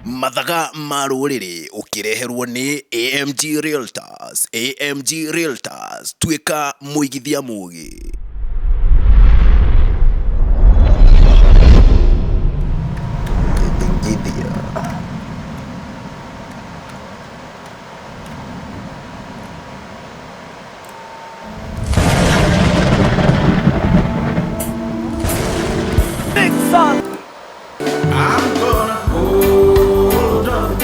Mathaga ma rũrĩrĩ ũkĩreherwo nĩ AMG Realtors. AMG Realtors, tuĩka mũigithia mũgĩ. Gĩthingithia. Big son. I'm gonna hold on,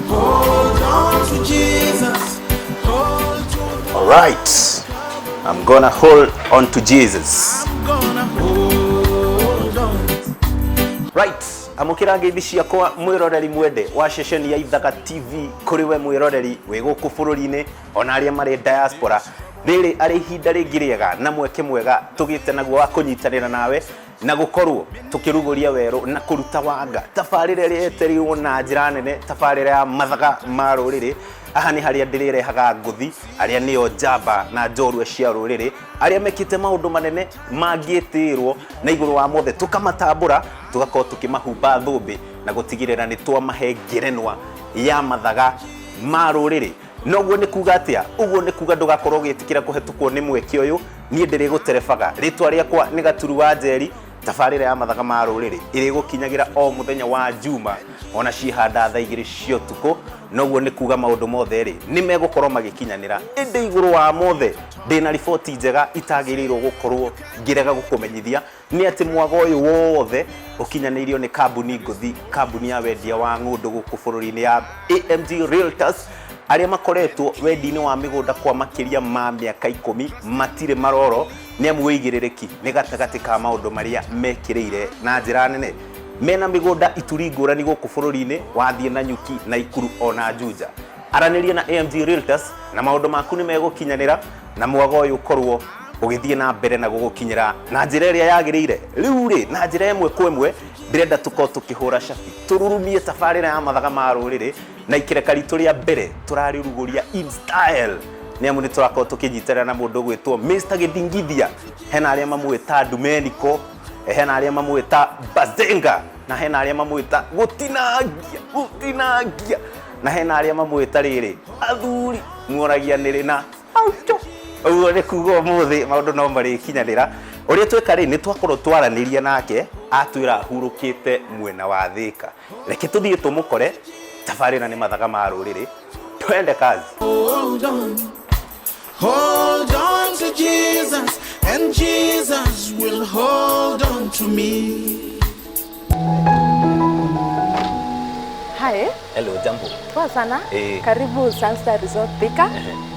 hold on to Jesus, hold to. All right. I'm gonna hold on to Jesus. I'm gonna hold on. Right. Amũkĩra ngeithi ciakwa mwĩroreri mwende wa ceceni ya Ithaga TV kũrĩ we mwĩroreri wĩ gũkũ bũrũri-inĩ ona arĩa marĩ diaspora. Rĩrĩ arĩ ihinda rĩngĩ rĩega na mweke mwega tũgĩte naguo wa kũnyitanĩra nawe na gũkorwo tũkĩrugũria werũ na kũruta wanga tabarĩra ĩrĩa yetereirwo na njĩra nene tabarĩra ya mathaga ma rũrĩrĩ. Haha nĩ harĩa ndĩrĩrehaga ngũthi arĩa nĩo njamba na njorua cia rũrĩrĩ arĩa mekĩte maũndũ manene mangĩtĩĩrwo na igũrũ wa mothe tũkamatambũra tũgakorwo tũkĩmahumba thũmbĩ na gũtigĩrĩra nĩ twamahe ngerenwa ya mathaga ma rũrĩrĩ. Noguo nĩ kuga atĩa? Ũguo nĩ kuga ndũgakorwo ũgĩtĩkĩra kũhetũkwo nĩ mweke ũyũ. Niĩ ndĩrĩgũterebaga. Rĩtwa rĩakwa nĩ Gaturu wa Njeri. Tabarĩra ya mathaga ma rũrĩrĩ ĩrĩgũkinyagĩra o mũthenya wa Juma ona ciĩhanda thaa igĩrĩ cia ũtukũ. Noguo nĩ kuga maũndũ mothe rĩ nĩ megũkorwo magĩkinyanĩra. Ĩndĩ igũrũ wa mothe ndĩna riboti njega itagĩrĩirwo gũkorwo ngĩrega gũkũmenyithia. Nĩ atĩ mwago ũyũ wothe ũkinyanĩirio nĩ kambuni ngũthi, kambuni ya wendia wa ng'ũndũ gũkũ bũrũri-inĩ ya AMG Realtors, arĩa makoretwo wendi-inĩ wa mĩgũnda kwa makĩria ma mĩaka ikũmi, matirĩ maroro, nĩ amu ũigĩrĩrĩki nĩ gatagatĩ ka maũndũ marĩa mekĩrĩire na njĩra nene. Mena mĩgũnda ituri ngũrani gũkũ bũrũri-inĩ, wathiĩ Nanyuki, Naikuru ona Juja. Aranĩria na AMG Realtors na maũndũ maku nĩ megũkinyanĩra na mwago ũyũ ũkorwo ũgĩthiĩ na mbere na gũgũkinyĩra na njĩra ĩrĩa yagĩrĩire. Rĩu rĩ, na njĩra ĩmwe kwa ĩmwe ndĩrenda tũkorwo tũkĩhũra cabi tũrurumie tabarĩra ya mathaga ma rũrĩrĩ na ikereka ritũ rĩa mbere tũrarĩrugũria in style, nĩ amu nĩ tũrakorwo tũkĩnyitanĩra na mũndũ ũgwĩtwo Mr Gĩthingithia. Hena arĩa mamũĩ ta Ndumeniko, hena arĩa mamũĩ ta Bazenga, na hena arĩa mamũĩ ta gũtinangia gũtinangia, na hena arĩa mamũĩ ta rĩrĩ athuri muoragia nĩrĩ na auto. Ũguo nĩ kuga ũmũthĩ maũndũ no marĩkinyanĩra. Ũrĩa tweka rĩ, nĩ twakorwo twaranĩria nake, atwĩra ahurũkĩte mwena wa Thĩka. Reke tũthiĩ tũmũkore, tabarĩra nĩ mathaga ma rũrĩrĩ, twende kazi. Hold on, hold on to Jesus, and Jesus will hold on to me. Hi. Hello, jambo. Poa sana. Eh. Karibu Sunstar Resort Thika.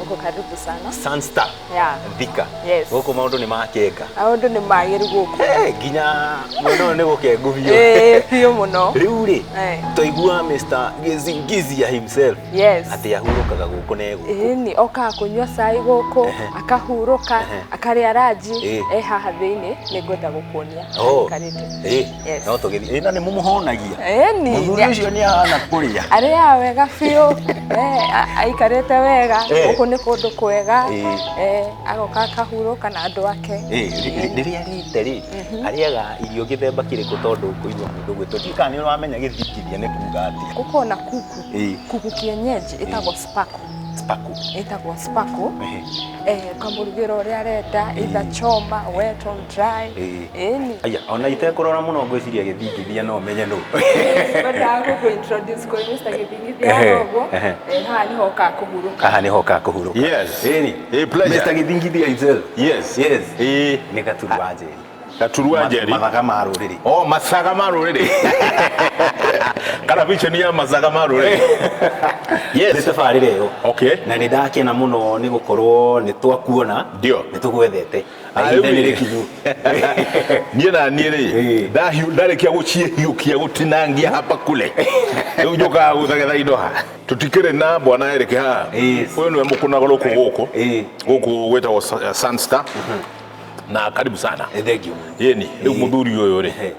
Uko karibu sana. Sunstar. Yeah. Thika. Yes. Gũkũ maũndũ nĩ makenga. Maũndũ nĩ magĩru gũkũ. Hey, nginya mwena ũyũ nĩ gũkengu biũ. Eh, biũ mũno. Rĩu rĩ, Eh. twaigua Mr. Gĩthingithia himself Yes. atĩ ahurũkaga gũkũ ne gũkũ. Ĩni okaga kũnyua cai gũkũ, akahurũka, akarĩa ranji, Eh. e haha thĩinĩ nĩ ngwenda gũkuonia Oh. aikarĩte. Eh, Yes. no tũgĩthiĩ. Eh, na nĩ mũmũhũnagia. Ĩni. Mũthuri ũcio nĩ ahana kũrĩa. Arĩaga wega biũ, eh, aikarĩte wega, Eh. gũkũ nĩ kũndũ kwega, Eh. eh, agoka akahurũka na andũ ake. Eh, rĩrĩa arĩte rĩ, arĩaga irio gĩthemba kĩrĩkũ tondũ kũigua mũndũ gwĩtwo. Ndiũĩ kana nĩ ũramenya gĩthingithia nĩ kuga atĩa. Gũkoragwo na kuku, Eh. kuku kienyeji ĩtagwo sparkle. Sparkle. Ĩtagwo sparkle. Ehe. Eh, ũkamũrugĩra ũrĩa arenda, either choma, wet or dry. Eh. Ĩni. Aya, ona itekũrora mũno ngwĩciria gĩthingithia no menye nũ. Ngwendaga gũkũ introduce kũrĩ Mr. Gĩthingithia Ehe, ũguo. ehe. Eh, haha nĩho okaga kũhurũka. Haha nĩho okaga kũhurũka. Yes. Ĩni. A pleasure. Mr. Gĩthingithia himself. Yes. Yes. Ĩĩ. Nĩ Gaturu wa Njeri. Gaturu wa Njeri. Mathaga ma rũrĩrĩ. Oh, mathaga ma rũrĩrĩ. Kana vision ya mathaga ma rũrĩrĩ. Yes. Nĩ tabarĩra ĩyo. Okay. Na nĩ ndakena mũno nĩ gũkorwo nĩ twakuona. Ndio. Nĩ tũgwethete. Na Ah, ihinda rĩu nĩ rĩ. rĩkinyu. Niĩ na niĩ rĩ Ĩĩ. ndarĩkia gũciĩhiũkia gũtinangia hapa kule rĩu njũkaga gũthegetha indo ha tũtikĩrĩ na bwana Eric haha. Yes. Ũyũ nĩwe mũkũnagũrũkũ gũkũ. Ĩĩ. Gũkũ gwĩtagwo Sunstar. Na karibu sana. Eh, thank you mũno. Yeni, rĩu Ĩĩ. mũthuri ũyũ rĩ Ehe.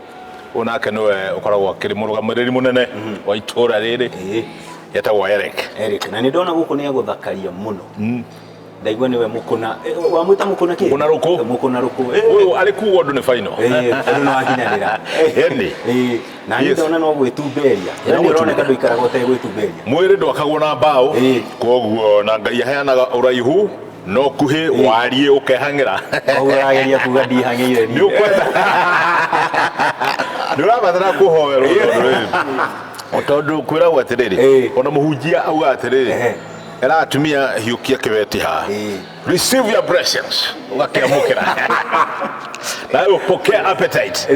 ũyũ nake nĩwe ũkoragwo akĩrĩ mũrũgamĩrĩri mũnene wa itũũra rĩrĩ Ĩĩ. etagwo Eric. Eric, na nĩ ndona gũkũ nĩ agũthakaria mũno. Ndaigua nĩwe mũkũna. Wamwĩta mũkũna kĩ? Mũkũna rũkũ. Mũkũna rũkũ. Ũyũ arĩ kuga ũndũ nĩ final. Ũndũ nĩ wakinyanĩra. Ĩni. Na niĩ Yes. ndona no gwĩtumberia. No We nĩ ũroneka gwĩtumberia. ndũikaraga ũtegwĩtumberia. Mwĩrĩ ndwakagwo na mbaũ. Koguo na Ngai aheanaga ũraihu no kuhĩ wariĩ ũkehang'ĩra. Koguo ũrageria kuga ndihang'ĩire niĩ. Nĩ ũkwenda. Nĩ ũrabatara kũhoerwo tondũ rĩrĩ. Tondũ kwĩragwo atĩrĩrĩ, ona mũhunjia auga atĩrĩrĩ, era atumia hiũkia kĩbeti haha. Receive your blessings. Ũgakĩamũkĩra. Nawe ũpokea appetite.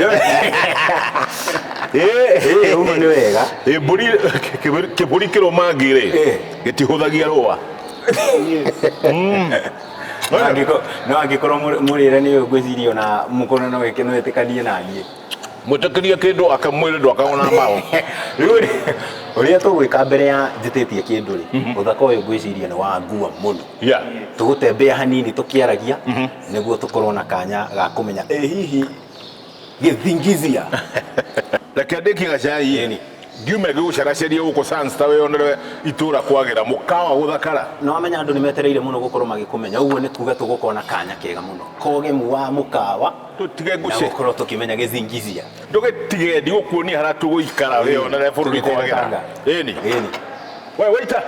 Ũguo nĩ wega. Mbũri kĩbũri kĩrũmangi rĩ, gĩtihũthagia rũa. No angĩkorwo mũrĩre nĩ ũyũ ngwĩciria ona mũkũna no wĩke no wĩtĩkanie na niĩ. Mwĩtĩkĩrie kĩndũ akamwĩrĩ ndwakagwo na mbaũ. Rĩu rĩ, ũrĩa tũgwĩka mbere ya njĩtĩtie kĩndũ rĩ, ũthaka ũyũ ngwĩciria nĩ wa ngua mũno. Tũgũtembea hanini tũkĩaragia nĩguo tũkorwo na kanya ga kũmenya ĩ hihi gĩthingithia. Reke ndĩkie gacai ngiume ngĩgũcaracaria gũkũ Sunstar wĩyonere itũra kwagĩra mũkawa gũthakara. Na wamenya andũ nĩ metereire mũno gũkorwo magĩkũmenya, ũguo nĩ kuga tũgũkorwo na kanya kega mũno kogemu wa mũkawa tũtige na ngũce gũkorwo tũkĩmenya gĩthingithia. Ndũgĩtige ndigũkuonia harĩa tũgũikara wĩyonere bũrũri kwagĩra. Ĩni. Ĩni. We waiter.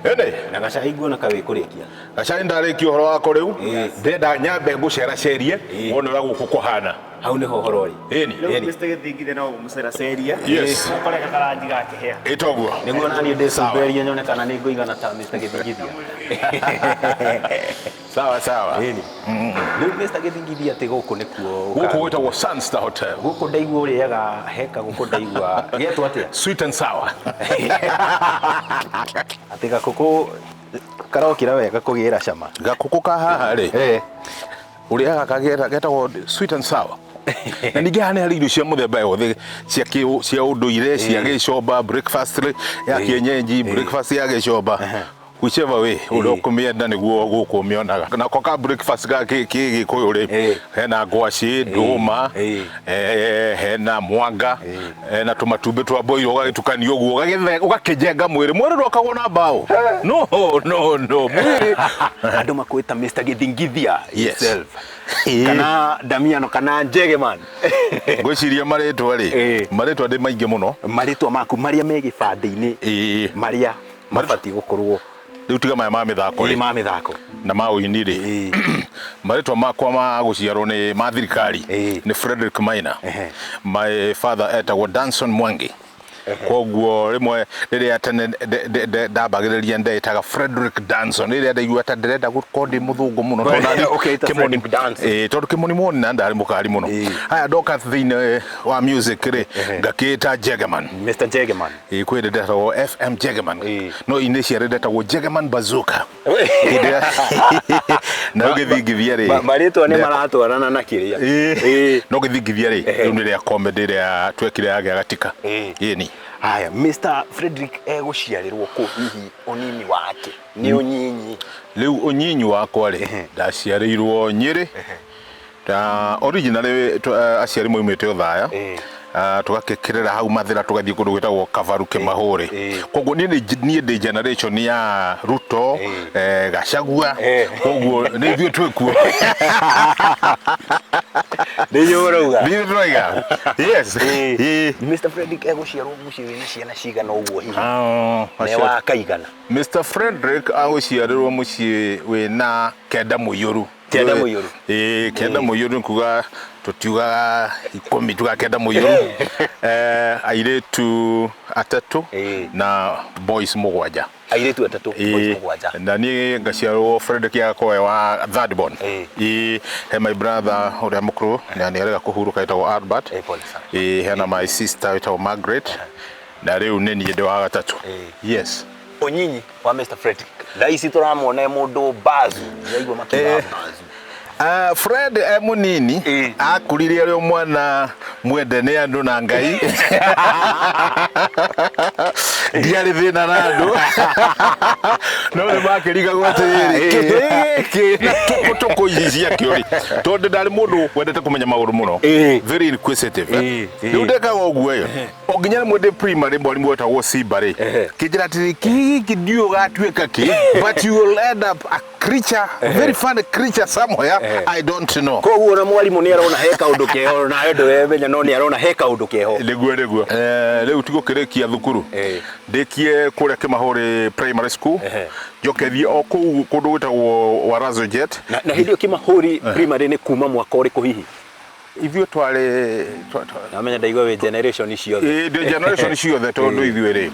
Ĩni. Na gacai nguona kawĩ kũrĩkia. Gacai ndarĩkia ũhoro wako rĩu ndenda nyambe ngũceracerie wone ũrĩa gũkũ kũhana. Hau nĩho ũhoro ũrĩ. Ĩni. Rĩu Mr. Gĩthingithia no mũceraceria. Yes. Ũkore gakaranji gakĩhĩa. Ĩtoguo. Nĩguo naniĩ ndĩcumberie nyone kana nĩ ngũigana ta Mr. Gĩthingithia. Sawa sawa. Ĩni. Rĩu Mr. Gĩthingithia atĩ gũkũ nĩkuo Gũkũ gwĩtagwo Sunstar Hotel. Gũkũ ndaigua ũrĩaga heka gũkũ ndaigua getwo atĩa? Sweet and sour. Atĩ gakũkũ karokĩra wega kũgĩra cama. Gakũkũ ka haha rĩ ũrĩaga kageta getagwo sweet and sour. Na ningĩ haha nĩ harĩ irio cia mũthemba yothe cia cia ũndũire cia gĩcomba breakfast rĩ, ya kienyeji breakfast ya gĩcomba whichever way ũrĩa ũkũmĩenda nĩguo gũkũ ũmĩonaga. Nako ka breakfast ga gĩkũyũ rĩ hena ngwacĩ ndũma hena mwanga hena tũmatumbĩ twa boiro ũgagĩtukania ũguo ũgakĩjenga mwĩrĩ. Mwĩrĩ ndwakagwo na mbaũ. No no no mwĩrĩ. Andũ makwĩta Mr. Gĩthingithia Yes. himself. Kana Damiano kana Njegeman. Ngwĩciria marĩtwa rĩ marĩtwa ndĩ maingĩ mũno. Marĩtwa maku marĩa me gĩbandĩ-inĩ marĩa mabatiĩ gũkorwo rĩu tiga maya ma mĩthako rĩ ma mĩthako na ma ũini rĩ marĩtwa makwa ma gũciarwo nĩ ma thirikari nĩ Frederick Maina. My father etagwo Danson Mwangi. Koguo rĩmwe rĩrĩa tene ndambagĩrĩria ndeĩtaga Frederick Danson rĩrĩa ndaigua ta ndĩrenda gũkorwo ndĩ mũthũngũ mũno tondũ nani Ũkeita Kĩmoni- Frederick Danson. Tondũ Kĩmoni Mwoni na ndarĩ mũkari mũno. Haya ndoka thĩinĩ wa music rĩ ngakĩĩta Jegeman. Mr. Jegeman. Kwĩ hĩndĩ ndetagwo FM Jegeman no initially ndetagwo Jegeman Bazooka. Hĩndĩ ĩrĩa- na rĩu gĩthingithia rĩ Marĩtwa nĩ maratwarana na kĩrĩa. No gĩthingithia rĩ rĩu nĩ rĩa comedy rĩa twekire ya gĩagatika. Ĩni. Haya, Mr. Frederick egũciarĩrwo kũ hihi ũnini wake nĩ ũnyinyi? Rĩu ũnyinyi wakwa rĩ ndaciarĩirwo Nyĩrĩ. Ta originally aciari maumĩte Othaya. Tũgakĩkĩrĩra hau Mathĩra tũgathiĩ kũndũ gwĩtagwo Kabaru Kĩmahũrĩ. Koguo niĩ niĩ ndĩ generation ya Ruto, Gachagua. Koguo nĩ ithuĩ twĩ kuo. Nĩ inyuĩ mũrauga? Nĩ ithuĩ tũrauga. Yes. Mr. Frederick egũciarwo mũciĩ wĩna ciana cigana ũguo hihi? Ne wa kaigana? Mr. Frederick agũciarĩrwo mũciĩ wĩna kenda mũiyũru. Kenda mũiyũru. Kenda mũiyũru nĩ kuga tũtiugaga ikũmi tugaga kenda mũiyũru. Airĩtu atatũ na boys mũgwanja. Airĩtu atatũ, boys mũgwanja. Na niĩ ngaciarwo Frederick agakorwo e wa third born. He my brother ũrĩa mũkũrũ na nĩ arega kũhurũka etagwo Albert. Hena my sister wĩtagwo Margaret. Na rĩu nĩ niĩ ndĩ wa gatatũ. Yes. Ũnyinyi wa Mr. Frederick thaa ici tũramuona e mũndũ bazu, ndĩraigua makiuga bazu. Ah, Fred e munini akurire arĩ o mwana mwende nĩ andũ na Ngai. Ndiarĩ thĩna na andũ, no nĩ makĩrigagwo atĩrĩrĩ, kĩhĩ gĩkĩ na tũkũtũkũ ici ciakĩo rĩ, tondũ ndarĩ mũndũ wendete kũmenya maũndũ mũno, very inquisitive, eh. Rĩu ndekaga ũguo ĩ, o nginya rĩmwe ndĩ primary mwarimũ wetagwo Simba rĩ, kĩnjĩra atĩrĩ, kĩhĩ gĩkĩ ndiũĩ ũgatuĩka kĩ, but you will end up a creature, very funny creature somewhere. I don't know. Koguo ona mwarimũ nĩ arona he kaũndũ keho, nawe ndũremenya, no nĩ arona he kaũndũ keho. Nĩguo, nĩguo. Rĩu tigũkĩrĩkia thukuru, ndĩkie kũrĩa Kĩmahũrĩ Primary School, njoke thiĩ o kũu kũndũ gwĩtagwo Warazo Jet. Na hĩndĩ ĩyo Kĩmahũri Primary nĩ kuma mwaka ũrĩkũ hihi? Ithuĩ twarĩ Namenya ndaigua wĩ generation ciothe. Ĩĩ, ndĩ generation ciothe, tondũ ithuĩ rĩ,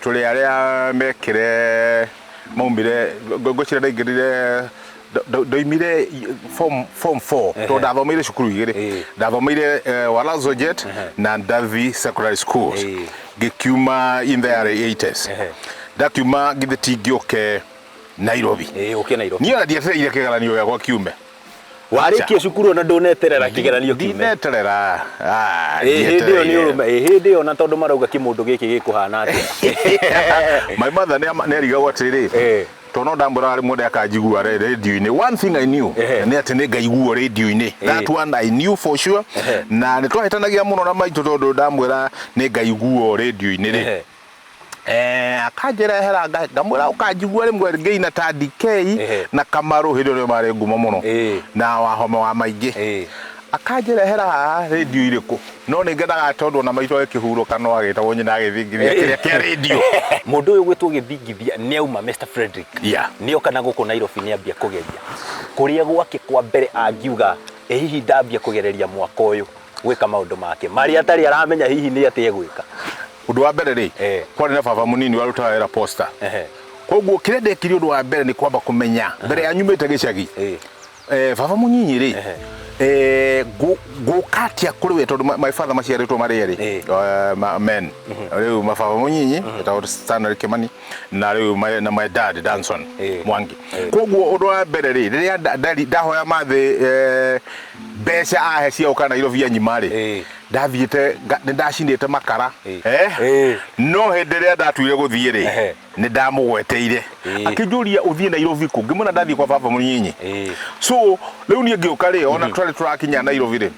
tũrĩ arĩa mekire maumire, ngwĩciria ndaingĩrire, ndoimire form 4, tondũ ndathomeire cukuru igĩrĩ. Ndathomeire Walazo Jet na Ndathi Secondary Schools. Ngĩkiuma in the early 80s. Ndakiuma githĩ tingĩũke Nairobi? Ĩĩ, ũke Nairobi. Niĩ ona ndietereire kĩgeranio gĩakwa kiume. Warĩkia cukuru ona ndũneterera kĩgeranio kiume? Ndineterera. Ah, Ĩĩ, hĩndĩ ĩyo nĩ ndietereire. ũrũme. Ĩĩ, hĩndĩ ĩyo na tondũ marauga kĩmũndũ gĩkĩ gĩkũhana atĩa? My mother nĩ arigagwo atĩrĩrĩ, tondũ no ndamwĩraga rĩmwe ndakanjigua rĩndiũ-inĩ. One thing I knew nĩ atĩ nĩ ngaiguo rĩndiũ-inĩ. That one I knew for sure. Na nĩ twahĩtanagia mũno na maitũ, tondũ ndamwĩra nĩ ngaiguo rĩndiũ-inĩ rĩ, akanjĩrehera, ngamwĩra ũkanjigua rĩmwe ngĩina ta DK na Kamaru hĩndĩ ĩyo marĩ ngumo mũno, na Wahome wa Maingĩ. Akanjĩrehera haha rĩndiũ irĩkũ, no nĩ ngenaga tondũ ona maitũ agĩkĩhurũka no agĩtagwo nyina agĩthingithia kĩrĩa kĩa rĩndiũ. Mũndũ ũyũ gwĩtwo gĩthingithia nĩ auma, Mr Frederick. Nĩ oka na gũkũ Nairobi, nĩ ambia kũgeria kũrĩa gwake kwa mbere, angiuga ĩ hihi ndambia kũgereria mwaka ũyũ gwĩka maũndũ make marĩa atarĩ aramenya hihi nĩ atĩ egwĩka. Ũndũ wa mbere rĩ, kwarĩ na baba mũnini warutaga wĩra posta. Koguo kĩrĩa ndekire ũndũ wa mbere nĩ kwamba kũmenya mbere ya nyumĩte gĩcagi, baba mũnyinyi rĩ, ngũka atĩa kũrĩ we, tondũ my father maciarĩtwo marĩ erĩ, men rĩu mababa mũnyinyi etagwo Stanley Kimani na rĩu na my dad Danson Mwangi. Koguo ũndũ wa mbere rĩ, rĩrĩa ndahoya mathĩ mbeca ahe cia gũka Nairobi anyima rĩ, ndathiĩte nĩ ndacinĩte makara, no hĩndĩ ĩrĩa ndatuire gũthiĩ rĩ, nĩ ndamũgweteire. Akĩnjũria, ũthiĩ Nairobi kũ? Ngĩmwĩra ndathiĩ kwa baba mũnyinyi. So rĩu niĩ ngĩũka rĩ, ona twarĩ tũrakinya Nairobi rĩ,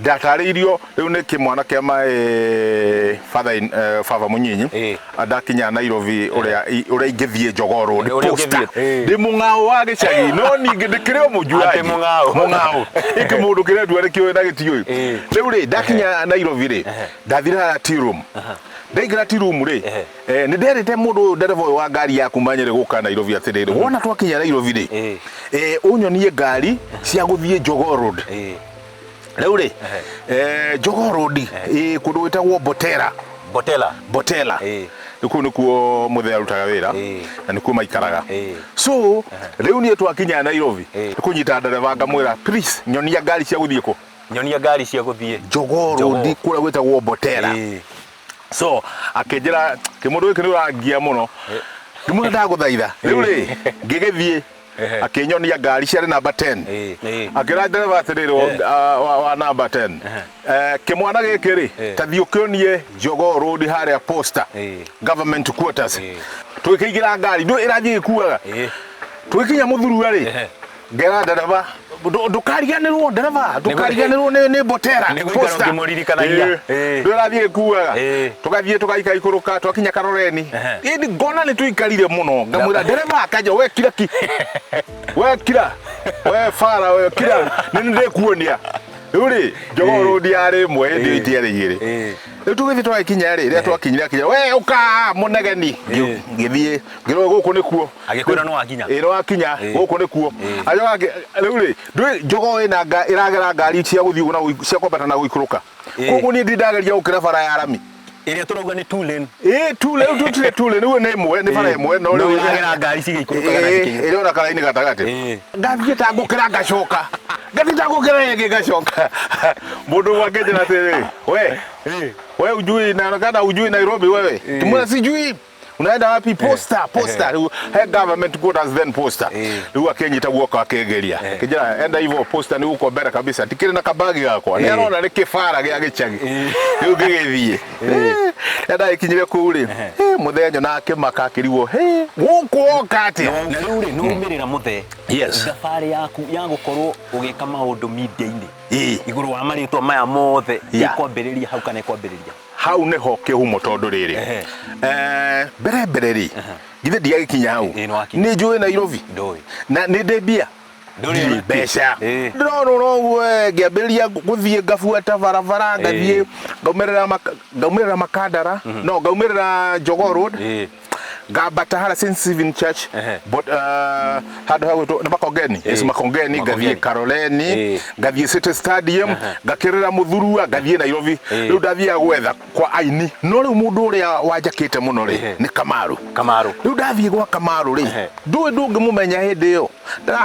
ndatarĩirio rĩu nĩ kĩmwana kĩa my father in, baba mũnyinyi. Ndakinya Nairobi ũrĩa ũrĩa ingĩthiĩ Jogoo Road, Ũrĩa Posta. ũngĩthiĩ. Ndĩ mũng'ao wa gĩcagi, no ningĩ ndĩkĩrĩ o mũjuaji. Atĩ mũng'ao. Mũng'ao ĩkĩ mũndũ kĩrendua nĩkĩũĩ na gĩtiũĩ. Rĩu rĩ, ndakinya Nairobi rĩ, ndathire harĩa tea room. Ndaingĩra tea room rĩ, nĩ nderĩte mũndũ ũyũ, ndereba ũyũ wa ngari ya kuma Nyĩrĩ gũka Nairobi, atĩrĩrĩ, wona twakinya Nairobi rĩ, ũnyonie ngari cia gũthiĩ Jogoo Road. Rĩu rĩ, Jogoo Road kũndũ gwĩtagwo Botera. Botela. Botela. Rĩu kũu nĩkuo mũthee arutaga wĩra na nĩkuo maikaraga. So rĩu niĩ twakinya Nairobi kũnyita ndereba, ngamwĩra, "Please, nyonia ngari cia gũthiĩ kũ?" Nyonia ngari cia gũthiĩ Jogoo Jogoo. Road, kũrĩa gwĩtagwo Botera. So akĩnjĩra, kĩmũndũ gĩkĩ nĩ ũrangia mũno. Ngĩmwĩra, ndagũthaitha. Rĩu rĩ, ngĩgĩthiĩ, akĩnyonia ngari ciarĩ namba 10. Akĩra ndereba atĩrĩrĩ, wa namba 10, "Kĩmwana gĩkĩ rĩ, ta thiĩ ũkĩonie Jogoo Road harĩa Posta, government quarters." Tũgĩkĩingĩra ngari, ndũ ĩrathiĩ ĩgĩkuaga. Tũgĩkinya mũthurua rĩ, ngera ndereba, "Ndũkariganĩrwo, ndereba, ndũkariganĩrwo nĩ Botera." Nĩ gũikara Posta. ũkĩmũririkanagia. Ndũ ĩrathiĩ ĩkuaga. Tũgathiĩ tũgaikaikũrũka, twakinya Karoreni. Ĩndĩ ngona nĩ tũikarire mũno, ngamwĩra ndereba akanja, "We kira ki, we kira, we bara, we kira, nĩ ndĩkuonia." Rĩu rĩ, Jogoo Road yarĩ ĩmwe hĩndĩ ĩyo, itiarĩ igĩrĩ. Rĩu tũgĩthiĩ, twagĩkinya rĩ, rĩrĩa twakinyire, akinya, "We ũka mũnegeni." Ngĩthiĩ, ngĩrwo gũkũ nĩkuo. Agĩkwĩra nĩ wakinya. Ĩ, nĩ wakinya, gũkũ nĩkuo. Agĩcoka rĩu rĩ, ndũĩ Jogoo ĩna ĩragera ngari cia gũthiĩ ũguo na cia kwambata na gũikũrũka. Koguo niĩ ndindageria gũkĩra bara ya rami ĩrĩa tũrauga nĩ two lane. Ĩ, two lane, rĩu tũtirĩ two lane, rĩu nĩ ĩmwe, nĩ bara ĩmwe, no No rĩu ĩragera ngari cigĩikũrũkaga na cikĩigũrũka. Ĩrĩ ona karaini gatagatĩ. Ngathiĩ ta ngũkĩra, ngacoka, ngathiĩ ta ngũkĩra rĩngĩ, ngacoka. Mũndũ ũmwe akĩnjĩra atĩrĩrĩ, "We, we ujui na kana ujui Nairobi wewe?" Kimwĩra, "Sijui." Unaenda wapi? Posta, Posta. Rĩu he government quarters, then Posta. Rĩu akĩnyita guoko akĩngeria, akĩnjĩra, "Enda hivyo, Posta ni huko mbere kabisa." Tikĩrĩ na kabagi gakwa, nĩ arona nĩ kĩbara gĩa gĩcagi. Rĩu ngĩgĩthiĩ, ndagĩkinyire kũu rĩ, mũthenya na akĩmaka, akĩrigwo, "Hey, gũkũ woka atĩa?" Na rĩu rĩ, nĩ umĩrĩra mũthee, Yes. thabarĩ yaku ya gũkorwo ũgĩka maũndũ media-inĩ igũrũ wa marĩtwa maya mothe ĩkwambĩrĩria hau kana ĩkwambĩrĩria? Hau nĩho kĩhumo, tondũ rĩrĩ, mbere mbere rĩ, githĩ ndiagĩkinya hau? Ĩĩ, nĩwakinya. Nĩ njũĩ Nairobi. Ndũĩ. Na nĩ ndĩ mbia. Ndũrĩ Ndirĩ ona kĩ. mbeca. Ndĩrona ũguo, ngĩambĩrĩria gũthiĩ ngabuata barabara, ngathiĩ ngaumĩrĩra Makandara, no ngaumĩrĩra Jogoo Road, ngambata harĩa St Stephen Church, but handũ hagwĩtwo nĩ Makongeni, yes, Makongeni, ngathiĩ Makongeni. Karoleni, ngathiĩ City Stadium, ngakĩrĩra Mũthurua, ngathiĩ Nairobi. Rĩu ndathiaga gwetha kwa aini, no rĩu mũndũ ũrĩa wanjakĩte mũno rĩ, nĩ Kamaru. Kamaru. Rĩu ndathiĩ gwa Kamaru rĩ, ndũĩ ndũngĩmũmenya hĩndĩ ĩyo.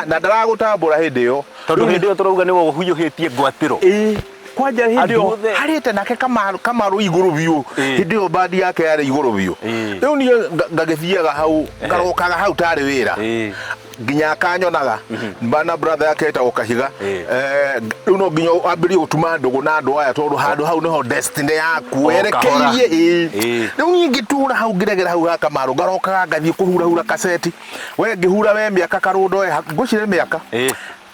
Na ndaragũtambũra hĩndĩ ĩyo. Tondũ hĩndĩ ĩyo tũrauga nĩwe ũhuĩhĩtie ngwatĩro. Ĩĩ, kwanja hĩndĩ Andũ ĩyo othe. harĩte nake Kamaru, Kamaru igũrũ biũ. Hĩndĩ ĩyo bandi yake yarĩ igũrũ biũ. Rĩu niĩ ngagĩthiaga hau, ngarokaga hau tarĩ wĩra, nginya akanyonaga bana. Brother yake etagwo Kahiga. Rĩu no nginya wambĩrĩrie gũtuma ndũgũ na andũ aya, tondũ handũ hau nĩho destiny yaku O, kahora. werekeirie. Ĩĩ. Rĩu niĩ ngĩtũra hau, ngĩregera hau ha Kamaru, ngarokaga ngathiĩ kũhurahura kaseti, we ngĩhura we mĩaka karũndo, we ngwĩciria mĩaka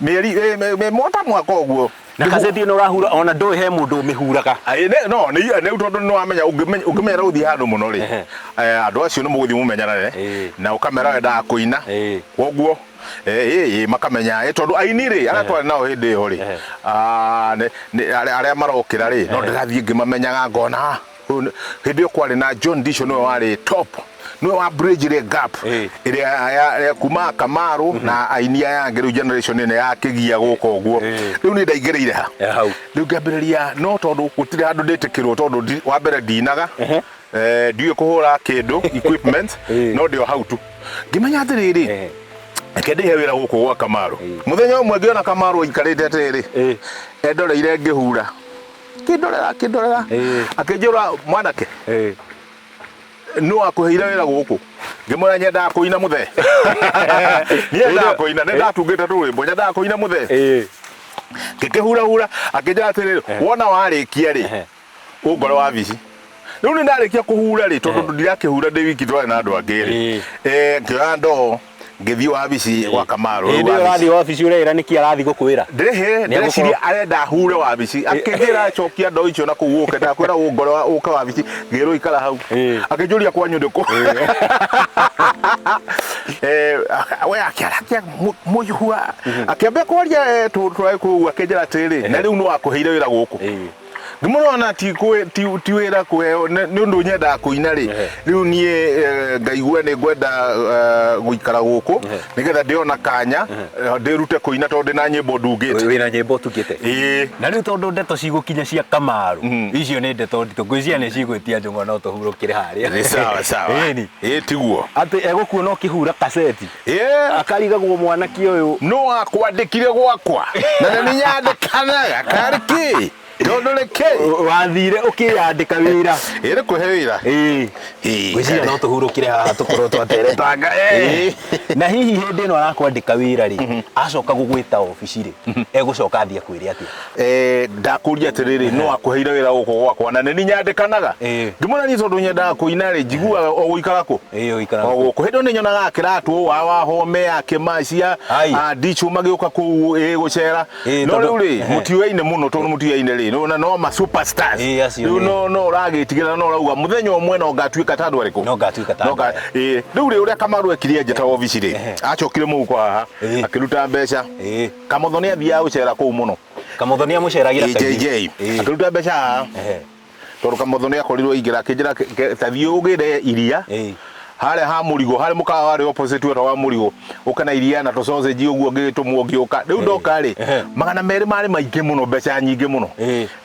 mĩeri mwaka mwaka ũguo. Na kaseti ĩno ũrahura, ona ndũĩ he mũndũ ũmĩhuraga? Aĩ, no nĩ tondũ nĩ wamenya ũngĩmenyera gũthiĩ handũ mũno rĩ, andũ acio nĩ mũgũthiĩ mũmenyerane na ũkamera wendaga kũina. Koguo ĩ makamenya, tondũ aini rĩ, arĩa twarĩ nao hĩndĩ ĩyo rĩ, arĩa marokĩra rĩ, no ndĩrathiĩ ngĩmamenyaga, ngona, "Ah, ũyũ hĩndĩ ĩyo kwarĩ na John Disho, nĩwe warĩ top, nĩwe wa bridge rĩ gap ĩrĩa ya kuma Kamaru na aini aya angĩ. Rĩu generation ĩno ya kĩgia gũka ũguo, rĩu niĩ ndaingĩrĩire ha. Hau. Rĩu ngĩambĩrĩria, no tondũ gũtirĩ handũ ndĩtĩkĩrwo, tondũ wa mbere ndinaga, ndiũĩ kũhũra kĩndũ equipment, no ndĩ o hau tu ngĩmenya atĩrĩrĩ, reke ndĩhe wĩra gũkũ gwa Kamaru. Mũthenya ũmwe ngĩona Kamaru aikarĩte atĩrĩrĩ, endoreire ngĩhura, akĩndorera, akĩndorera, akĩnjĩra, "Mwanake, nũ wakũheire wĩra gũkũ?" Ngĩmwĩra, "Nyendaga kũina mũthee, niĩ nyendaga kũina, nĩ ndatungĩte tũrwĩmbo, nyendaga kũina mũthee." Ngĩkĩhurahura, akĩnjĩra atĩrĩrĩ, "Wona warĩkia rĩ, ũngore wabici." Rĩu nĩ ndarĩkia kũhura rĩ, tondũ ndirakĩhura ndĩ wiki, twarĩ na andũ angĩ rĩ, ngĩoya ndoo, ngĩthiĩ wabici gwa Kamaru. Hĩndĩ ĩyo ũrathiĩ wabici, ũreĩra nĩkĩ arathiĩ gũkwĩra? Ndĩrĩhĩ ndĩreciria arenda hure wabici. Akĩnjĩra, "Cokia ndoo icio na kũu, ũke, ndakwĩra ũngore ũke wabici." Ngĩrwo, "Ikara hau." Akĩnjũria, "Kwanyu ndĩkũ?" We akĩarakia mũihua, akĩambia kwaria, tũrarĩ kũu, akĩnjĩra atĩrĩrĩ, "Na rĩu nĩ wakũheire wĩra gũkũ?" Ngĩmũrona ti wĩra kũheo, nĩ ũndũ nyendaga kũina rĩ. Rĩu niĩ ngaigua nĩ ngwenda gũikara gũkũ nĩgetha ndĩona kanya ndĩrute kũina, tondũ ndĩna nyĩmbo ndungĩte. Wĩna nyĩmbo ũtungĩte? Ĩĩ. Na rĩu tondũ ndeto cigũkinya cia Kamaru, icio nĩ ndeto nditũ, ngwĩciria nĩ cigwĩtia njũng'wa, no tũhurũkĩre harĩa. Nĩ sawa sawa. Ĩni. Ĩĩ, tiguo. Atĩ egũkuona ũkĩhura kaseti, akarigagwo mwanake ũyũ No wakwandĩkire gwakwa na nĩ nyandĩkanaga karĩ kĩ, tondũ nĩ kĩ? Wathire ũkĩyandĩka wĩra. Ĩĩ, nĩ kũhe wĩra. Ĩĩ. Ngwĩciria no tũhurũkire haha, tũkorwo twateretanga. Na hihi hĩndĩ ĩno arakwandĩka wĩra rĩ, acoka gũgwĩta obici rĩ, egũcoka athiĩ akwĩre atĩa? Ndakũria atĩrĩrĩ, no akũheire wĩra gũkũ gwakwa na nĩ nyandĩkanaga? Ngĩmwĩra, niĩ tondũ nyendaga kũina rĩ, njiguaga o gũikara kũ? Ĩĩ, ũikaraga o gũkũ. Hĩndĩ ĩyo nĩ nyonaga akĩratwo wa Wahome, akĩmacia Ndichu magĩũka kũu gũcera. No rĩu rĩ, mũtiũyaine mũno, tondũ mũtiũyaine rĩ, no no ma superstars. Ĩĩ, acio Rĩu no ũragĩtigĩra, no ũrauga mũthenya ũmwe no ngatuĩka ta andũ arĩkũ. No ngatuĩka ta No andũ aya. Ĩĩ. Rĩu rĩ, ũrĩa Kamaru ekire, njĩta obici rĩ, acokire mũhuko haha, akĩruta mbeca. Kamotho nĩ athiaga gũcera kũu mũno. Kamotho nĩ amũceragĩra kaingĩ. JJ akĩruta mbeca haha, tondũ Kamotho nĩ akorirwo aingĩra, akĩnjĩra, "Ta thiĩ ũgĩre iria harĩa ha mũrigo, harĩ mũkawa warĩ opposite wetagwo wa mũrigo, ũke na iria na tũ sausage." Ũguo ngĩgĩtũmwo, ngĩũka. Rĩu ndoka rĩ, 200 marĩ maingĩ mũno, mbeca nyingĩ mũno.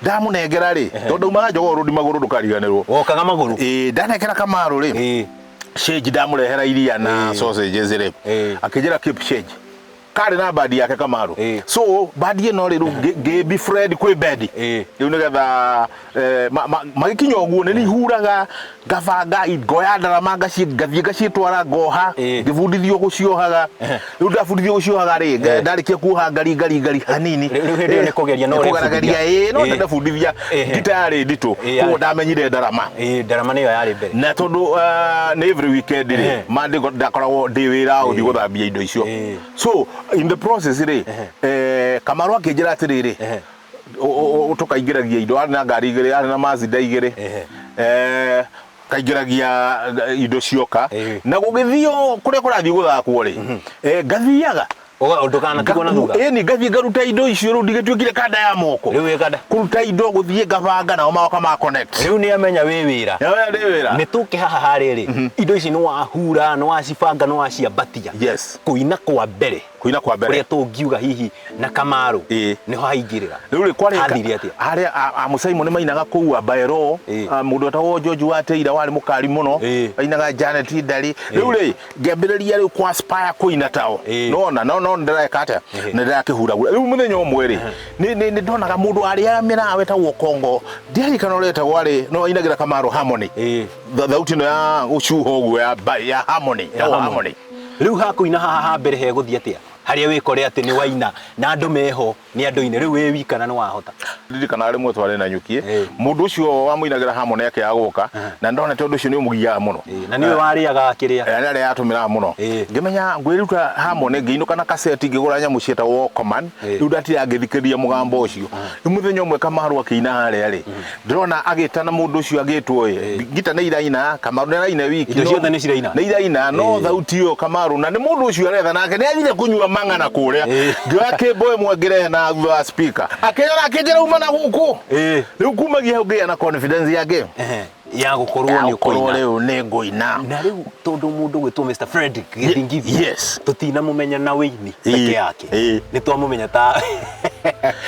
Ndamũnengera rĩ, tondũ ndaumaga Jogoo Road magũrũ, ndũkariganĩrwo. Wokaga magũrũ? Ĩĩ. Ndanengera Kamaru rĩ change, ndamũrehera iria na sausages rĩ, akĩnjĩra, "Keep change." Karĩ na bandi yake Kamaru. So bandi ĩno rĩ, rĩu ngĩ befriend kwĩ bendi rĩu nĩgetha magĩkinya ũguo nĩ nihuraga, ngabanga, ngoya ndarama, ngathiĩ ngacitwara, ngoha, ngĩbundithio gũciohaga. Rĩu ndabundithio gũciohaga rĩ, ndarĩkia kuoha ngari ngari ngari hanini. Rĩu hĩndĩ ĩyo nĩ kũgeria no kũgerageria. Ũrebundithia. Ĩĩ, no ndabundithia ngita yarĩ nditũ, koguo ndamenyire ndarama. Ĩĩ, ndarama nĩyo yarĩ mbere. Na tondũ nĩ every weekend rĩ, mandĩko ndakoragwo ndĩ wĩra wa gũthiĩ gũthambia indo icio. So in the process rĩ, Kamaru akĩnjĩra atĩrĩrĩ, tũkaingĩragia indo, arĩ na ngari igĩrĩ, arĩ na Mazda igĩrĩ, kaingĩragia indo cioka na gũgĩthio kũrĩa kũrathiĩ gũthakwo rĩ, ngathiaga. Ndũkanatigwo na thutha. Ĩni, ngathiĩ ngaruta indo icio. Rĩu ndigĩtuĩkire kanda ya moko. Rĩu wĩ kanda. Kũruta indo, gũthiĩ ngabanga, nao magoka ma connect. Rĩu nĩ amenya wĩ wĩra. Nĩ wĩra. Nĩ tũke haha harĩ rĩ, indo ici nĩ wahura, nĩ wacibanga, nĩ waciambatia. Yes. Kũina kwa mbere. Kũina kwa mbere. Ũrĩa tũngiuga hihi na Kamaru nĩho haingĩrĩra. Rĩu rĩ, kwarĩ Hathire atĩa? Harĩa Amũcaimo nĩ mainaga kũu Abaero, mũndũ wetagwo George wa Teira warĩ mũkari mũno, ainaga Janet Ndari. Rĩu rĩ, ngĩambĩrĩria rĩu kwa aspire kũina tao. Nona no ndĩreka atĩa, nĩ ndĩrakĩhuragura. Rĩu mũthenya ũmwe rĩ, nĩ ndonaga mũndũ arĩaga mĩraa wetagwo Kongo, ndiaririkana ũrĩa etagwo, arĩ no ainagĩra Kamaru harmony. Thauti ĩno ya gũcuha ũguo ya harmony, ya harmony. Rĩu hakũina haha ha mbere hegũthiĩ atĩa, harĩa wĩkore atĩ nĩ waina na andũ meho, nĩ andũ-inĩ, rĩu wĩ wika na nĩ wahota? Ririkana rĩmwe twarĩ na nyuki, mũndũ ũcio wamũinagĩra harmony akĩaga gũka, na ndona tondũ ũcio nĩ ũmũgiaga mũno. Na nĩwe warĩaga kĩrĩa. Nĩ arĩa yatũmĩraga mũno. Ngĩmenya ngwĩruta harmony, ngĩinũka na kaseti, ngĩgũra nyamũ ciĩtagwo Walkman. Rĩu ndatira ngĩthikĩrĩria mũgambo ũcio. Rĩu mũthenya ũmwe Kamaru akĩina harĩa rĩ, ndĩrona agĩtana mũndũ ũcio agĩtwo ĩ, ngita nĩ iraina, Kamaru nĩ araina wiki. Indo ciothe nĩ ciraina. Nĩ iraina, no thauti ĩyo Kamaru na nĩ mũndũ ũcio aretha, nake nĩ athire kũnyua mang'ana kũrĩa. Ngĩoya kĩmbo ĩmwe ngĩrehe na thutha wa speaker, akĩnyona, akĩnjĩra uma na gũkũ. Rĩu kumagia hau ngĩgĩa na confidence yake ya gũkorwo nĩ gũkorwo ũkũina. Rĩu nĩ ngũina. Na rĩu tondũ mũndũ gwĩtwo Mr Frederick Gĩthingithia, tũtinamũmenya na wĩini peke yake, nĩ twamũmenya ta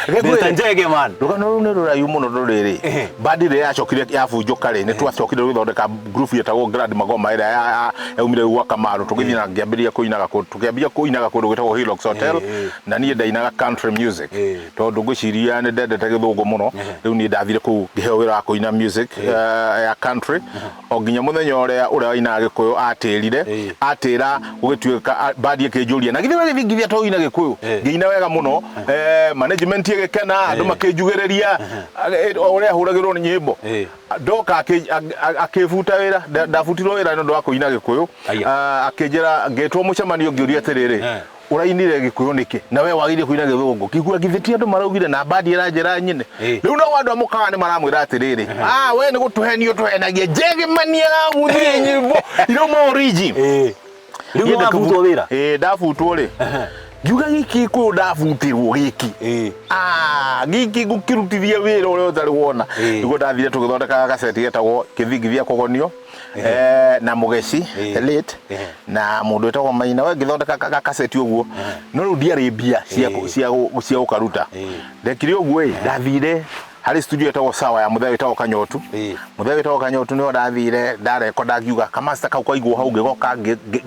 Mr Njege man. Rũgano rũu nĩ rũraihu mũno. Rũrĩrĩ bandi rĩrĩa yacokire yabunjũka rĩ, nĩ twacokire gũthondeka group yetagwo Grand Magoma ĩrĩa yaumire gwa Kamaru. Tũgĩthiĩ na ngĩambĩrĩria kũinaga tũkĩambia kũinaga kũndũ gwĩtagwo Hilux Hotel, na niĩ ndainaga country music tondũ ngwĩciria nĩ ndendete gĩthũngũ mũno. Rĩu niĩ ndathire kũu ngĩheo wĩra wa kũina music ya country o nginya mũthenya ũrĩa wainaga gĩkũyũ atĩrire atĩra gũgĩtuĩka bandi ĩkĩnjũria, na githĩ we gĩthingithia to ũina gĩkũyũ? Ngĩina wega mũno, management ĩgĩkena, andũ makĩnjugĩrĩria o ũrĩa hũragĩrwo nĩ nyĩmbo. Ndoka akĩbuta wĩra. Ndabutirwo wĩra nĩ ũndũ wa kũina gĩkũyũ. Akĩnjĩra, ngĩtwo mũcemanio, ngĩũria atĩrĩrĩ, ũrainire gĩkũyũ nĩkĩ na we wagĩrĩire kũina gĩthũngũ? Kĩigua githĩ ti andũ maraugire na bandi ĩranjĩra nyine? Rĩu nao andũ a mũkawa nĩ maramwĩra atĩrĩrĩ, ah, we nĩ gũtũhenio tũhenagia, njegimania arabuthirie nyĩmbo irauma origin. Rĩu nĩ wabutwo wĩra? Ĩĩ, ndabutwo rĩ, ngiuga gĩkĩ kũyũ ndabutirwo gĩkĩ, ah, gĩkĩ ngũkĩrutithia wĩra ũrĩa ũtarĩ wona. Nĩguo ndathire tũgĩthondeka gaceti getagwo Kĩthingithia Kũgonio, na Mũgeci the late na mũndũ wĩtagwo Maina we, ngĩthondeka gakaceti ũguo, no rĩu ndiarĩ mbia cia gũkaruta. Ndekire ũguo ĩ, ndathire harĩ studio ĩtagwo Sawa ya mũthee wĩtagwo Kanyotu. Mũthee wĩtagwo Kanyotu nĩho ndathire ndarekonda, ngiuga kamasta kau kaigwo hau, ngĩgoka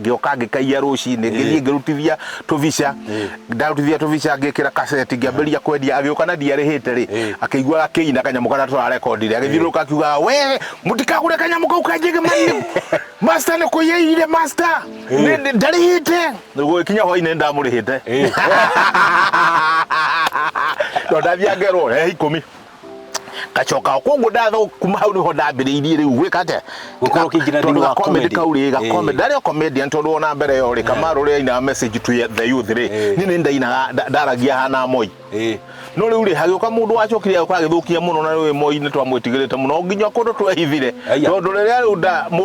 ngĩoka ngĩkaiya rũcinĩ, ngĩthiĩ ngĩrutithia tũbica. Ndarutithia tũbica, ngĩkĩra kaseti, ngĩambĩrĩria kwendia. Agĩũka na ndiarĩhĩte rĩ, akĩigua akĩina kanyamũ karĩa tũrarekondire, agĩthiũrũrũka akiuga, we mũtikagũre kanyamũ kau kanjĩgĩmani, master nĩ kũiyĩire, master ndarĩhĩte. Gũgĩkinya hwainĩ ndamũrĩhĩte, no ndathiĩ ngerwo he 10 gacoka. Koguo ndatho kuma hau niho ndambĩrĩirie rĩu gwĩka atĩa? Gũkorwo ũkĩingĩra thĩinĩ Tondũ wa ga comedy comedy. kau rĩ, ga comedy ndarĩ o comedian, tondũ ona mbere yo rĩ, Kamaru rĩ ainaga message to the youth rĩ, niĩ nĩ ndainaga ndaragia hana Moi. No rĩu rĩ, hagĩũka mũndũ wacokire agĩũka agĩthũkia mũno, na rĩu Moi nĩ twamwĩtigĩrĩte mũno nginya kũndũ twehithire, tondũ rĩrĩa rĩu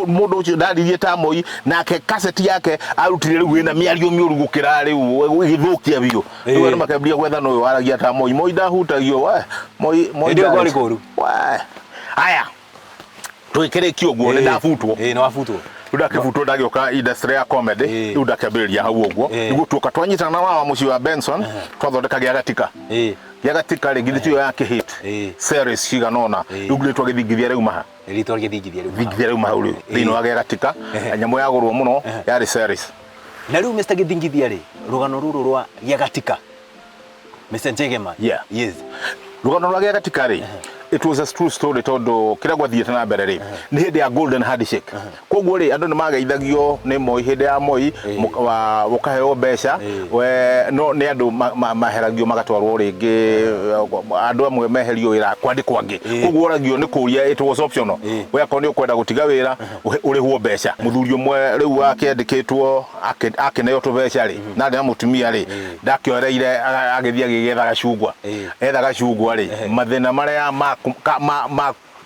mũndũ ũcio ndaririe ta Moi, nake kaseti yake arutire rĩu ĩna mĩario mĩũru gũkĩra, rĩu ĩgĩthũkia biũ. Rĩu andũ makĩambia gwethana ũyũ waragia ta Moi. Moi ndahutagio we Moi Moi Hĩndĩ ĩyo ndarĩ- kwarĩ kũũru. We. Aya, tũgĩkĩrĩkia ũguo nĩ ndabutwo. Ĩĩ, nĩ wabutwo. Rĩu ndakĩbutwo, ndagĩũka industry ya comedy. Rĩu ndakĩambĩrĩria hau ũguo nĩguo tuoka twanyitana na wa mũciĩ wa Benson, twathondeka gĩa gatika. Gĩa gatika rĩ, githĩ tiyo ya kĩhit series cigana ũna? Rĩu rĩtwa gĩthingithia rĩu maha. Rĩtwa gĩthingithia rĩu. Thingithia rĩu maha rĩu thĩinĩ wa gĩa gatika, nyamũ yagũrwo mũno yarĩ series. Na rĩu Mr. Gĩthingithia rĩ, rũgano rũrũ rwa Gĩagatika, Mr. Njegema. Yeah. Yes. Rũgano rwa Gĩagatika rĩ, it was a true story, tondũ kĩrĩa gwathiĩte na mbere rĩ, nĩ hĩndĩ ya golden handshake. Koguo rĩ, andũ nĩ mageithagio nĩ Moi, hĩndĩ ya Moi ũkaheo mbeca we, no nĩ andũ maheragio magatwarwo rĩngĩ, andũ amwe meherio wĩra kwandĩkwo angĩ. Koguo oragio nĩ kũria, it was optional, we akorwo nĩ ũkwenda gũtiga wĩra ũrĩhwo mbeca. Mũthuri ũmwe rĩu akĩandĩkĩtwo akĩneo tũbeca rĩ, na arĩ na mũtumia rĩ, ndakĩoreire agĩthiĩ agĩgetha gacungwa. Etha gacungwa rĩ, mathĩna marĩa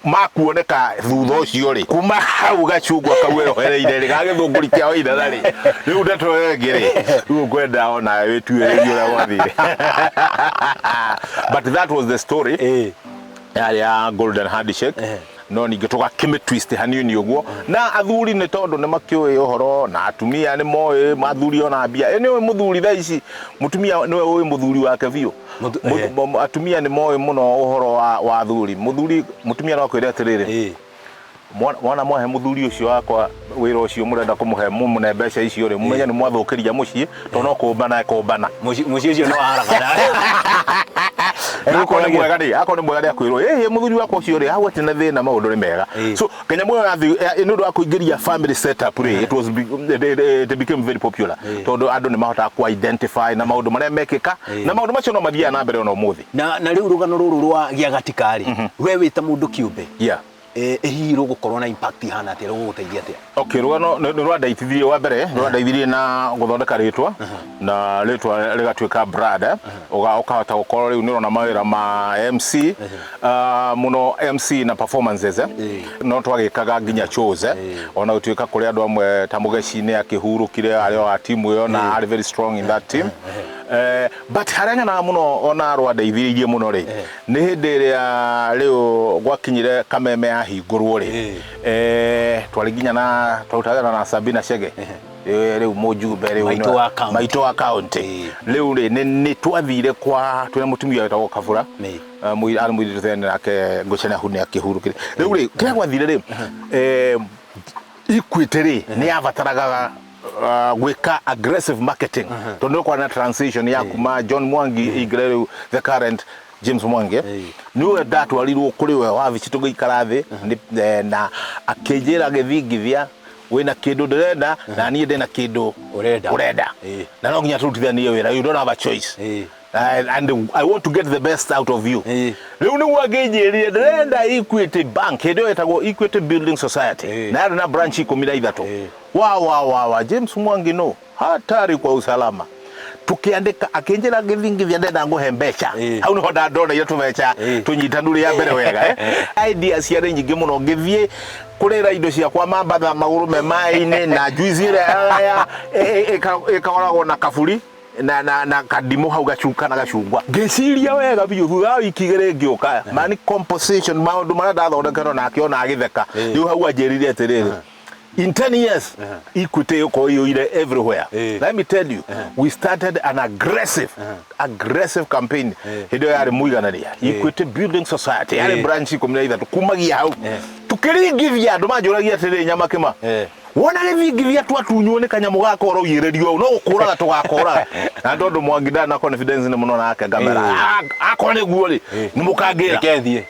makuoneka thutha ũcio rĩ, kuma hau gacungwa kau eyohereire rĩ, gagĩthũngũri kĩa Waithera rĩ, rĩu ndeto ĩyo ĩngĩ rĩ, rĩu ngwenda onawe wĩtuĩrĩrie ũrĩa gwathire. But that was the story yarĩ ya golden handshake. No ningĩ tũgakĩmĩ twist hanini ũguo, na athuri nĩ tondũ nĩ makĩũĩ ũhoro na atumia nĩ moĩ athuri ona mbia. Nĩ ũĩ mũthuri thaa ici, mũtumia nĩwe ũĩ mũthuri wake biũ. Atumia nĩ moĩ mũno ũhoro wa athuri. Mũthuri, mũtumia no akwĩre atĩrĩrĩ, "Mwana mwahe mũthuri ũcio wakwa wĩra ũcio mũrenda kũmũhe, mũmũne mbeca icio rĩ, mũmenye nĩ mwathũkĩria mũciĩ, tondũ no kũmbana ekũmbana." Mũciĩ ũcio no waharagana. Na akorwo nĩ mwega rĩ, akorwo nĩ mwega rĩ, akwĩrwo, "Ĩhĩ, mũthuri wakwa ũcio rĩ, hau atirĩ na thĩna, maũndũ nĩ mega." So kanyamũ ĩyo nĩ ũndũ wa kũingĩria family setup rĩ, it was be- it, it, it became very popular, tondũ andũ nĩ mahotaga ku identify na maũndũ marĩa mekĩka, na maũndũ macio no mathiaga na mbere ona ũmũthĩ. Na rĩu rũgano rũrũ rwa Gĩagatika rĩ, we wĩ ta mũndũ kĩũmbe, hihi rũgũkorwo na impact ihana atĩa, rũgũgũteithia atĩa? Okay, rũgano nĩ rwandeithirie, wa mbere rwandeithirie na gũthondeka rĩtwa, na rĩtwa rĩgatuĩka brand, eh. Ũkahota gũkorwo rĩu nĩ ũrona mawĩra ma MC, mũno MC na performances, eh. No twagĩkaga nginya shows, eh. Ona gũtuĩka kũrĩ andũ amwe ta Mũgeci nĩ akĩhurũkire, arĩ wa timu ĩyo na arĩ very strong in that team. But harĩa nyonaga mũno ona rwandeithĩrĩirie mũno rĩ, nĩ hĩndĩ ĩrĩa rĩu gwakinyire Kameme yahingũrwo rĩ, twarĩ nginya na twarutaga wĩra na Sabina Chege, rĩu mũjumbe rĩu. Maitũ wa county. Maitũ wa county. Rĩu rĩ, nĩ twathire kwa twĩna mũtumia wetagwo Kabura. Arĩ mũirĩtu tene nake ngũcena hu nĩ akĩhurũkire. Rĩu rĩ, kĩrĩa gwathire rĩ, Equity rĩ, nĩ yabataraga gwĩka aggressive marketing, tondũ nĩ kwarĩ na transition ya kuma John Mwangi ingĩre rĩu the current James Mwangi. Nĩwe ndatwarirwo kũrĩ we wabici, tũgĩikara thĩ na akĩnjĩra, "Gĩthingithia, wĩna kĩndũ ndĩrenda na niĩ ndĩna kĩndũ Ũrenda. ũrenda, na no nginya tũrutithanie wĩra. You don't have a choice, and I want to get the best out of you." Rĩu nĩguo angĩnjĩrire, "Ndĩrenda Equity Bank," hĩndĩ ĩyo ĩtagwo Equity Building Society, na yarĩ na branch 13. Wa wa wa wa James Mwangi no hatari kwa usalama. Tukiandĩka, akĩnjĩra, "Gĩthingithia, ndenda ngũhe mbeca." Hau nĩho ndandoneire tũbeca tũnyitanu rĩa mbere wega, eh. Idea ciarĩ nyingĩ mũno, ngĩthiĩ kũrĩra indo ciakwa Mambatha, magũrũ me maĩ-inĩ, na juice ĩrĩa ya ĩkoragwo na kaburi na kadimũ hau gacuka na gacungwa. Ngĩciria wega biũ, thutha wa wiki 2 ngĩũka mani composition, maũndũ marĩa ndathondekerwo nake ona agĩtheka. Rĩu hau anjĩrire atĩrĩrĩ, "In 10 years Equity ĩgũkorwo iyũire everywhere." Let me tell you, we started an aggressive campaign. Hĩndĩ ĩyo yarĩ mũiganania Equity Building Society yarĩ branch 13. Kumagia hau tukĩringithia, andũ manjũragia atĩrĩ, "Nyamakĩma, wona gĩthingithia twatunywo nĩ kanyamũ gaka ũroigĩrĩrio ũũ, no gũkũraga tũgakũraga?" Na tondũ Mwangi ndarĩ na confidence nĩ mũno nake, ngamera, "Akorwo nĩguo rĩ, nĩ mũkangĩra." Reke thiĩ.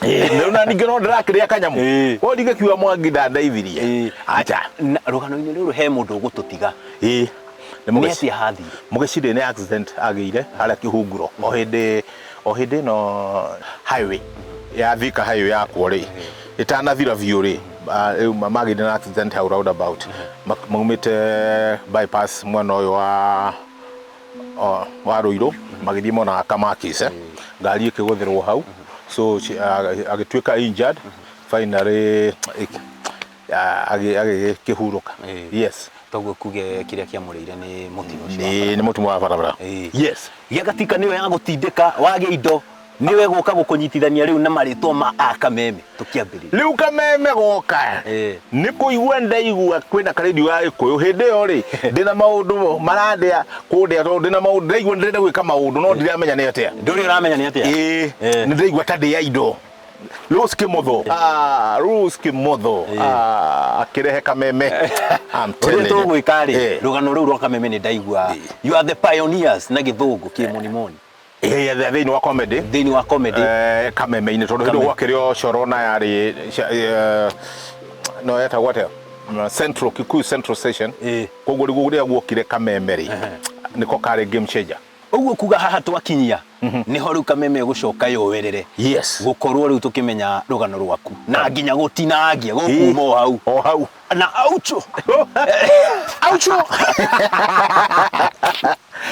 Rĩu na ningĩ no ndĩrakĩrĩa kanyamũ. O ndingĩkiuga Mwangi ndandeithirie. Acha. Na rũgano-inĩ rũrũ he mũndũ ũgũtũtiga. Ĩĩ. Nĩ Nĩ Mũgeci. atĩa hathire? Mũgeci nĩ accident agĩire harĩa Kĩhunguro, o hĩndĩ ĩno highway ya Thika highway yakwo rĩ, ĩtanathira biũ rĩ, rĩu magĩire na accident hau roundabout. Maumĩte bypass mwena ũyũ wa Ruiru magĩthiĩ mwena wa Kamakis, eh. Ngari ĩkĩgũthĩrwo hau, so agĩtuĩka injured finally, agĩkĩhurũka. Yes. Toguo kuge kĩrĩa kĩamũrĩire nĩ mũtino ũcio wa Nĩ mũtino wa barabara. Yes. Gĩagatika nĩwe ya gũtindĩka wagĩa indo, nĩwe gũka gũkũnyitithania rĩu na marĩtwa ma akameme tũkĩambĩrĩria. Rĩu Kameme goka nĩ kũigua ndaigua kwĩna karendio ga Gĩkũyũ. Hĩndĩ ĩyo rĩ, ndĩna maũndũ marandĩa kũndĩa, tondũ ndĩna maũndũ ndaigua ndĩrenda gwĩka maũndũ no ndiramenya nĩ atĩa. Ndũrĩ ũramenya nĩ atĩa. Ĩĩ. Nĩ ndĩraigua ta ndĩ indo. Rose Kimotho. Ah, Rose Kimotho. Ah, akĩrehe kameme. I'm Ũrĩa telling you. tũgwĩka rĩ, Eh. rũgano rũu rwa kameme nĩ ndaigua you are the pioneers na gĩthũngũ kĩmonimoni. Eh, thĩinĩ wa comedy. Thĩinĩ wa comedy. Eh, kameme-inĩ tondũ hĩndĩ Kameme. gwakĩrĩ o coro na yarĩ no yetagwo atĩa? Central Kikuyu Central Station. Eh. Koguo rĩu rĩrĩa guokire kameme rĩ, nĩko karĩ game changer. Ũguo kuga haha twakinyia nĩho rĩu kameme gũcoka yowerere. Yes. Gũkorwo rĩu tũkĩmenya rũgano rwaku na nginya gũtinangia gũkuma o hau. O hau. Na aucho. Aucho.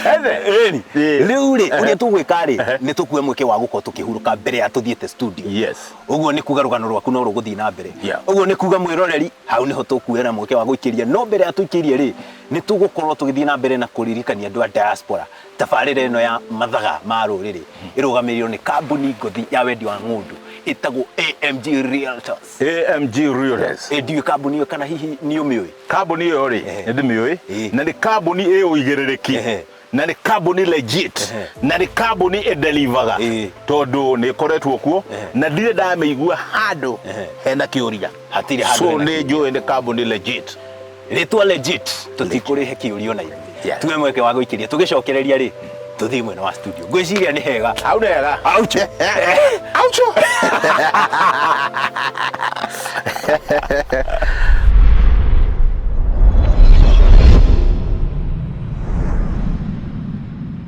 Ĩni. Ĩ. Rĩu rĩ, ũrĩa tũgwĩka rĩ, nĩ tũkue mweke wa gũkorwo tũkĩhurũka mbere ya tũthiĩte studio. Yes. Ũguo nĩ kuga rũgano rwaku no rũgũthiĩ na mbere. Yeah. Ũguo nĩ kuga mwĩroreri hau nĩho tũkuera mweke wa gũikĩria, no mbere ya tũikĩrie rĩ, nĩ tũgũkorwo tũgĩthiĩ na mbere na kũririkania andũ a diaspora tabarĩra ĩno ya mathaga ma rũrĩrĩ ĩrũgamĩrĩirwo nĩ kambuni ngothi ya wendia wa ng'ũndũ ĩtagwo AMG Realtors. AMG Realtors. Ĩ, ndiũĩ kambuni ĩyo kana hihi nĩ ũmĩũĩ? Kambuni ĩyo rĩ, nĩ ndĩmĩũĩ, Ĩ. na nĩ kambuni ĩ ũigĩrĩrĩki, Ehe. na nĩ kambuni legit, Ehe. na nĩ kambuni ĩdelivaga, Ĩ. tondũ nĩ ĩkoretwo kuo Ehe. na ndirĩ ndamĩigua handũ Ehe. hena kĩũria. Hatirĩ handũ So hena nĩ kĩũria. njũĩ nĩ kambuni legit. Rĩtwa legit tũtikũrĩhe kĩũrio na ithuĩ. Yeah. Tuwe mweke wa gũikĩria tũgĩcokereria rĩ, tũthiĩ mwena wa studio. Ngwĩciria nĩ hega. Hau nĩ hega. Aucho. Aucho.